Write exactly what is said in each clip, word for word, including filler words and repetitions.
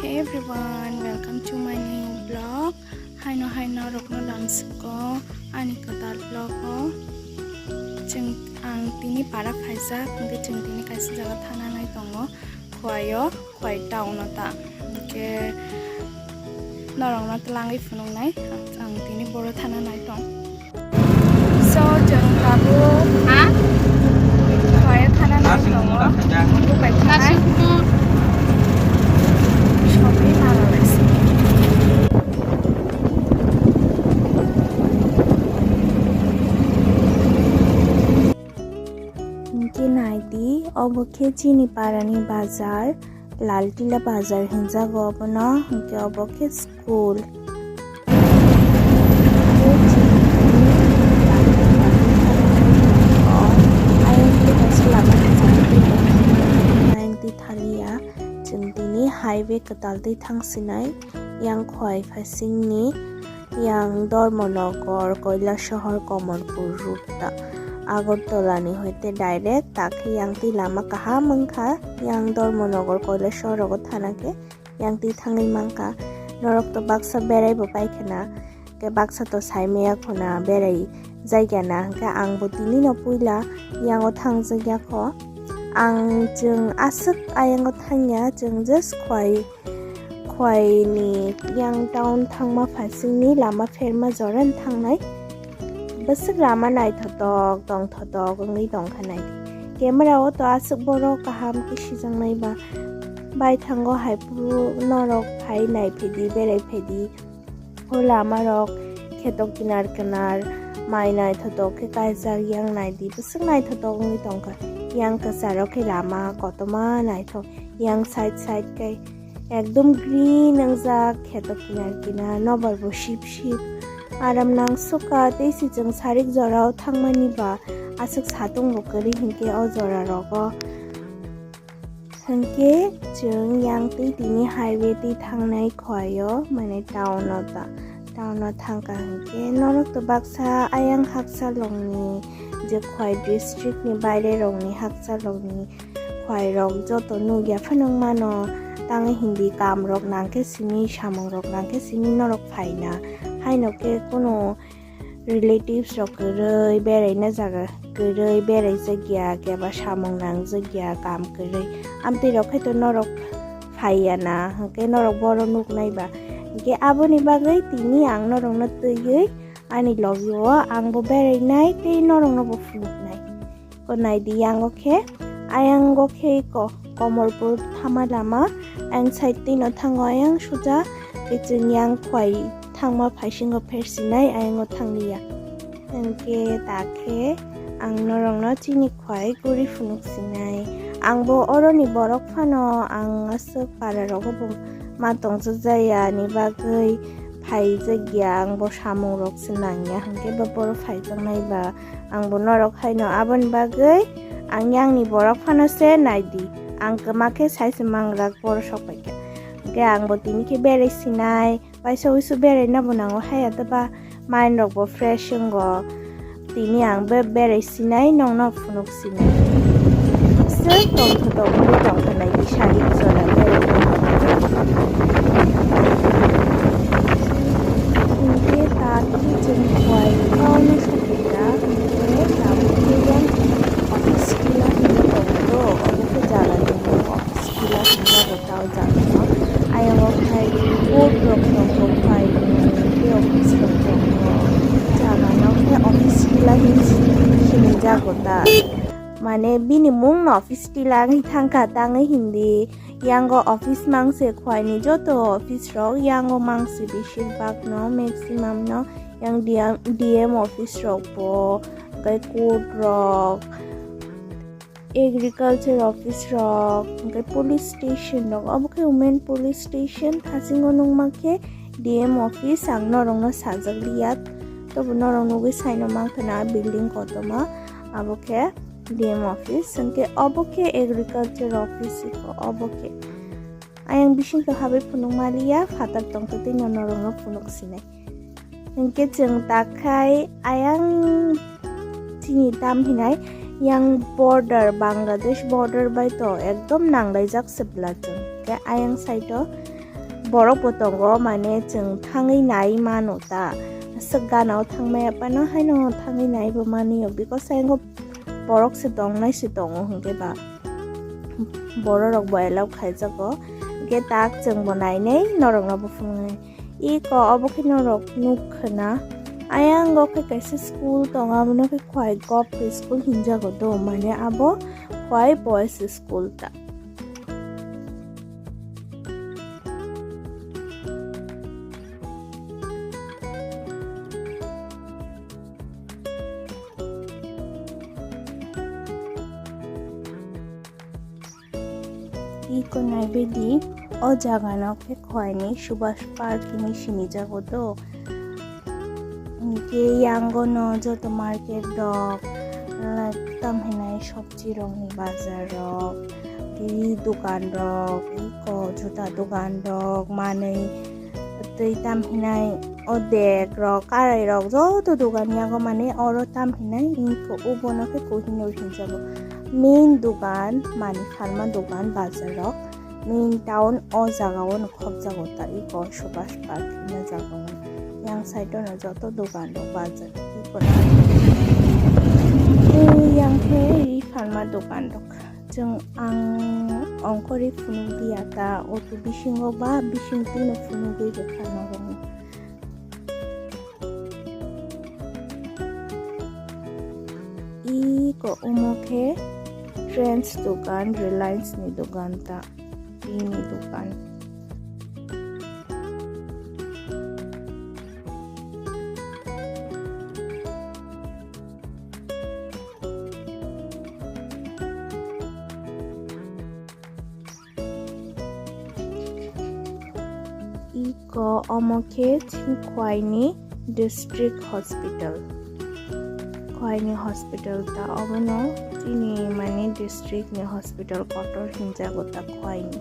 Hey everyone, welcome to my new vlog. Haino haino rokno lamsiko ani kwtal vlog o. Chwng ang tini para phaijak, hwnkhe chwng tini kaisa jaga thana nai tongo, Khwai o, Khwai town o ta. Hwnkhe norokno twlangwi phunuknai, ang tini boro thana nai tong. So, chwng tabuk ha? Khwai thana nai tongo. Bukai thanai. Sogwi mala laisi. Hwnkhe naidi, obo khe chini parani bazar, Laltila bazar hinjago obono, hwnkhe obo khe school. Ayang twi thaliya, chwng tini highway kwtal twi thang sinai, yang Khwai phasingni, yang Dharmanagar, Kailasahar, Kamalpur route ta. Agartala ni hoite direct, ta khe yang twi lama kaham wngkha, yang Dharmanagar, Kailasahar rogo thana khe. Yang twi thangwi mankha. Norok to baksa berai bo paikhana, ke baksa to saimaya khuna berai jaiga na, hwnkhe ang bo tini no puila yango thangjak ya kho. Ang chwng aswk ayango thangya, chwng just Khwai, Khwai ni yang town thangma phasingni lama pherma jora thangnai. Bwswk lama naithotok, tongthotok wngwi tongkha nai. Camera o to aswk borok kaham khe sijaknai ba. Baithango hai phuru norok phai naiphedi, berai phedi. O lama rok kheto kinar kinar mai naithotok khe kaijak, yang naidi bwswk naithotok wngwi tongkha. Yang kwcharo khe lama kotorma naithok, yang side side khe ekdom green wngjak, kheto kinar kinar nobar bo sip sip. Aram nang sukha tei si chwng sarik jorao thangmani ba aswk satung bo kwrwi hinkhe o jora rogo. Hinkhe chwng yang twi tini highway twi thangnai Khwai o, mane town o ta, town o thangkha hinkhe norok to baksa ayang haksa longni je Khwai district ni baire rokni haksa longni Khwai rok joto nukya phano wngmano, tangwi hindi kam rok nangkhe simi, samung rok nangkhe simi norok phaina. Haino khe kuno relatives rok kwrwi beraina jaga kwrwi beraijak ya, keba samung nangjak ya, kam kwrwi. Amtwi rok khe to norok phaiya na, hwnkhe norok boro nuknai ba. Hwnkhe aboni bagwi tini ang norokno twiwi ani logi o ang bo berainai tei norokno bo phunuknai. Ko naidi yango khe, ayango khe ko Komorpur thama lama, ayang side twi no thango ayang suja, kiching yang Khwai thangma phaisingo phersinai ayango thangliya. Hwnkhe ta khe ang norokno chini Khwai guri phunuk sinai. Ang bo oroni borok phano ang aswk para rogo bo ma tongsa jaya ni bagwi phaijak ya, ang bo samung rok se nangya, hwnkhe bo boro phaijaknai ba. Ang bo norok haino aboni bagwi ang yangni borok phano se naidi. Ang kwma khe sai se mangrak boro sok pai khe. Hwnkhe ang bo tini khe berai sinai, paisa uisu berai na bo nango haya da ba mind rok bo fresh wngo. Tini ang be berai sinai nongno phunuk sinai. Sir tongtho tongmani tongkha naidi sari jora berai. Hwnkhe ta tini chwng Khwai town o sokphaikha, hwnkhe tabuk khe yang office kila hinwi tongo, obo khe jaga ni mung office kila hinjago ta o jaga no. Ayang o khai court rok tongo, khai tei office rok tongo, jaga no khe office kila hinwi sinijago ta. Mane bini mung no office kila wngwi thangkha tangwi hindi. Yango office mangse Khwai ni joto office rok yango mangse, besir bak no, maximum no yang D M, D M office rok bo, hwnkhe court rok, agriculture office rok, hwnkhe police station rok, obo khe women police station thasingo nungma khe D M office, ang norokno sajak liya, tobo norok nugwi saino mankha na building kotorma, abo khe D M office, hwnkhe obo khe agriculture office, obo khe. Ayang bisingtwi habwi phunuk maliya, phatar tongtwtwi no norokno phunuk sinai. Hwnkhe chwng takhai ayang chini tam hinai yang border, Bangladesh border bai to ekdom nanglaijak se bwla chwng. Hwnkhe ayang side o Borok bo tongo, mane chwng thangwi nai mano ta. Aswk gana o thangmaya phano haino thangwi nai bo mani o, because ayang o borok se tongnai se tongo hwnkhe ba borok rok bo allow khaijago. Hwnkhe tak chwng bo nainai norok no bo phunuknai. Iko obo khe norok nuk khna. Ayang o khe kaisa school tongo, abono khe Khwai Govt School hinjago do, mane abo Khwai Boys School ta. Iko naibaidi, o jagano khe Khwaini Subhash Park hinwi sinijago do. Hinkhe yangono joto market rok, like, tam hinai sobji rokni bazar rok, tei dukan rok, iko juta dukan rok, manwi tei tam hinai o bag rok, karai rok, joto dukan yago mane oro tam hinai iko ubono khe Kohinoor hinjago. Main dukan, mani phalma dukan bazar rok. Main town o jaga o no khopjago ta iko Subhash Park hwnma jaga o. Yang side o no joto dukan rok bazar iko na. Tei yang khe ri phalma dukan rok. Chwng ang ongkhorwi phunuk diya ta auto bisingo ba bising twi no phunugwi rwkha norokno. Iko omo khe Trends dukan, Reliance ni dukan ta, tini dukan. Iko omo khe chini Khwaini district hospital. Khwaini hospital ta obono chini mani district ni hospital kotor hinjago ta Khwaini.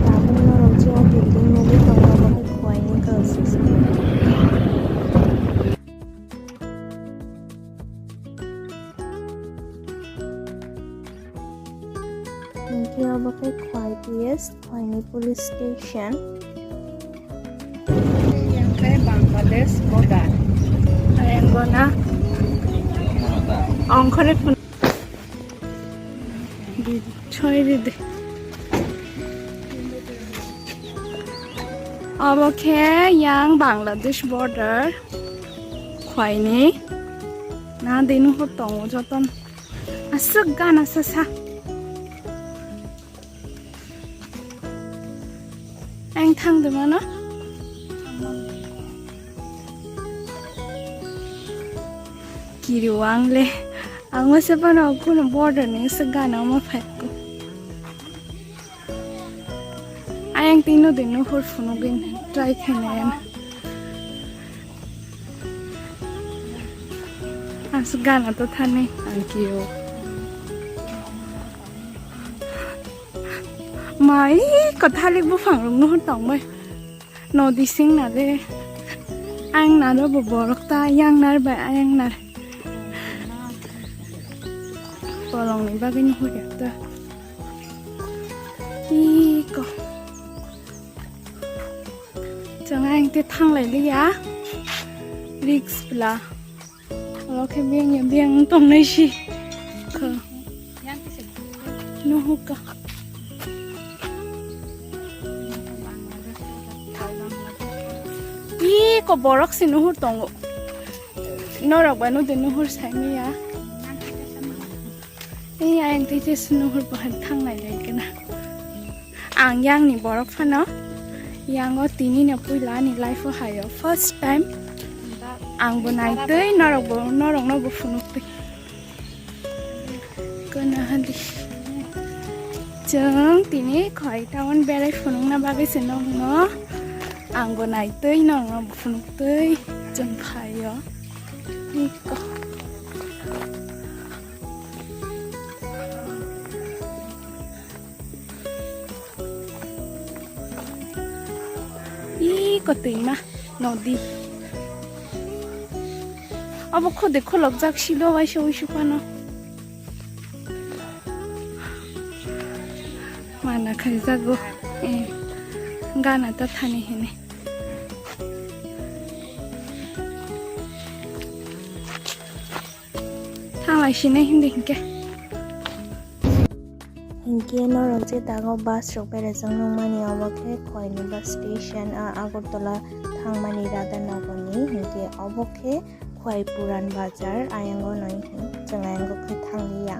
Tabuk norok je o building nugwi tongo, obo khe Khwaini Girls School. Hinkhe obo khe Khwai P S, Khwaini Police Station. Yang khe Bangladesh border. Ayang gona. Ongkhorwi phun-, di, choi di di. Obo khe yang Bangladesh border. Khwaini. Na dinu ho tongo joton. Aswk gana sasa. Ang thang de mano. Kiri wang le. Ang masa pano kuno border ni aswk gana ma phai ko. Ayang tino de no hor phunugwi try khainai. Aswk gana to thani ang kio. Mai ko thalik buphang rok no tong bai. Nodi sing na de. Ang na do bo borok ta yang nar bai ayang nar. Polong ni bagwi no hor ta. Iko. Chwng ang te thanglai liya. Risk bla. Oro khe beng ya beng tongnai si. Kho. Nuhuka. Ko borok se nuhur tongo. Norok ba nudi nuhur saimaya. Ei, ayang tei tei se nuhur bahan thanglai lai gana. Ang yang ni borok phano. Yang o tini no puila ani life o hayo. First time. Ang bo nai tei norok bo, norok no bo phunuk tei. Kono hadi. Chwng tini khoi town berai phunukna bagwi se nokno. Ang bo nai tei nokno phunuk tei chwng phaio. Iko. Ih, kotwima nodi. Abo khode kholokjak silo waisa uisu phano. Mana khaijago. Eh, gana ta thani hene. Thanglai sinai hindi hinkhe. Hinkhe norok je dago bus rok berajak nukmani, obo khe Khwaini bus station, a Agartala thangmani Radhanagarni, hinkhe obo khe Khwai Puran Bazar, ayango noi hin, chwng ayango khe thangliya.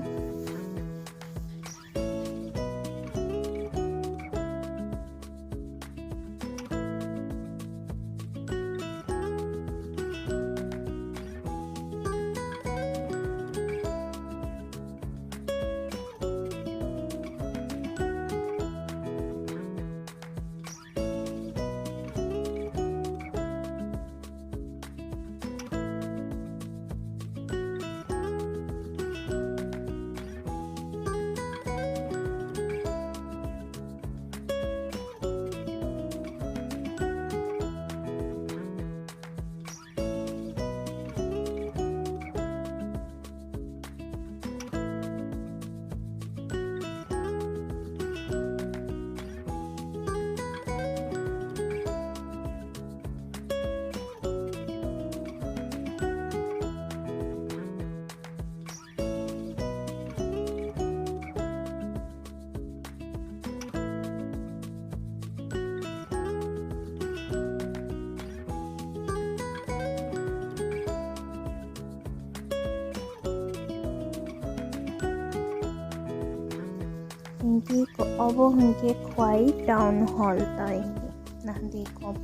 Hinkhe ko-, obo hinkhe Khwai Town Hall tai. Nahdi kop.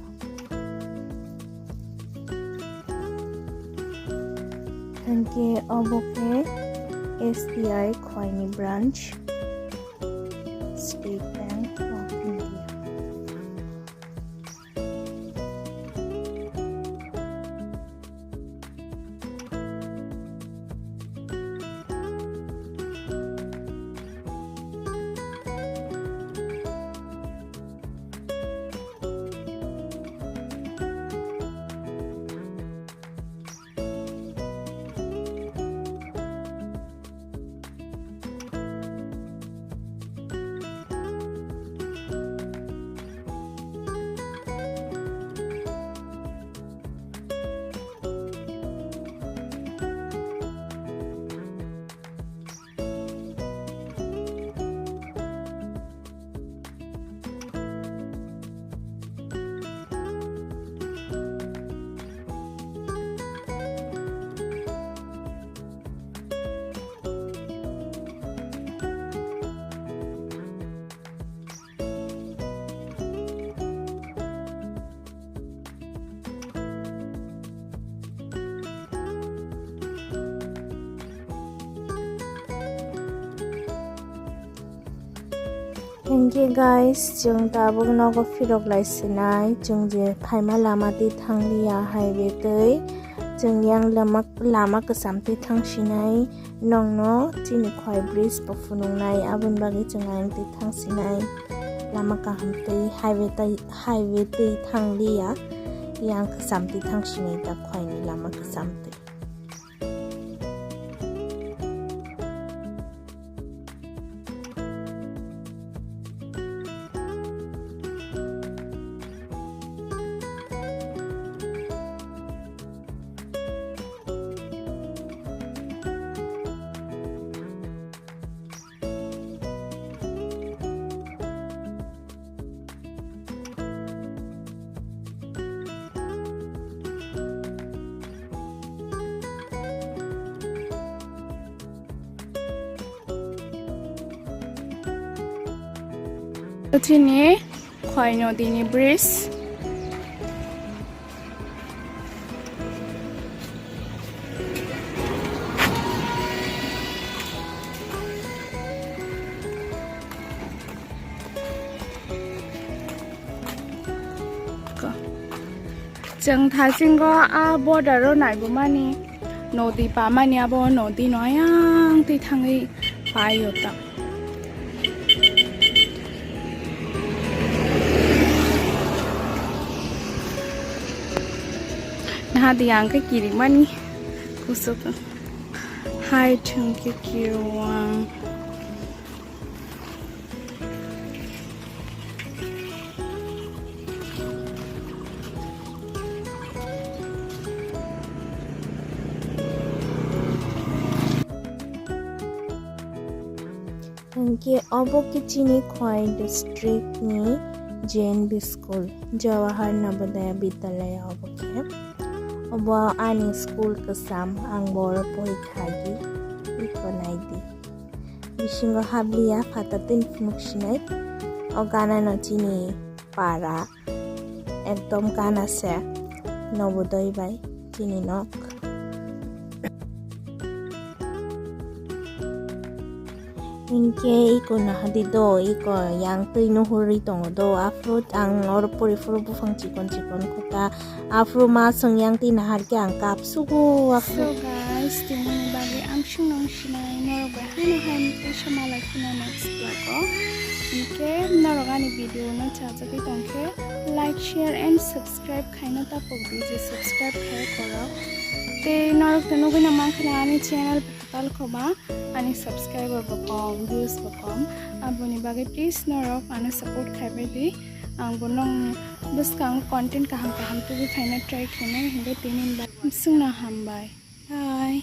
Hinkhe obo khe S B I Khwaini branch, State Bank of India. Hinkhe guys, chwng tabuk nogo phirok lai sinai, chwng je phaima lama twi thangliya highway twi, chwng yang lama, lama kwcham twi thang sinai, nokno chini Khwai bridge bo phunuknai, aboni bagwi chwng ayang twi thang sinai, lama kaham twi highway twi, highway twi thangliya, yang kwcham twi thang sinai ta Khwaini lama kwcham twi. Chini Khwai Nodi ni bridge. Chwng thasingo a border o naibumani nodi pamani, abo nodi no ayang twi thangwi paio ta. Nahadi ang khe kirikmani kusuk hai thwng khe kiro ang. Hwnkhe obo khe chini Khwai district ni J N V school, Jawahar Navodaya Vidyalaya obo khe. Obo ani school kwcham, ang bo oro pori thagi, iko naidi. Bisingo habliya phatar tini phunuk sinai. O gana no chini para ekdom gana se Navodaya bai chini nok. Hinkhe iko nahadi do, iko yang twi no hurwi tongo do. Aphuru ang oro pori phuru buphang chikon chikon kota. Aphuru ma song yang twi nahar khe ang kap sugo aphuru. So guys, tumoni bagwi ang sung nang sinai norok bai haino hai twi sama lai phano next vlog o. Hinkhe norok ani video no chajagwi tongkhe like, share and subscribe khaina tapok di je subscribe khai korok. Tei norok to nugwi na mankha ani channel tal khoba ani subscriber bo kom, views bo kom. Aboni bagwi please norok ano support khaibai di. Ang bo nong bwskang content kaham kaham tubui phaina try khainai, hinkhe tini ba sung nang hambai. Bye.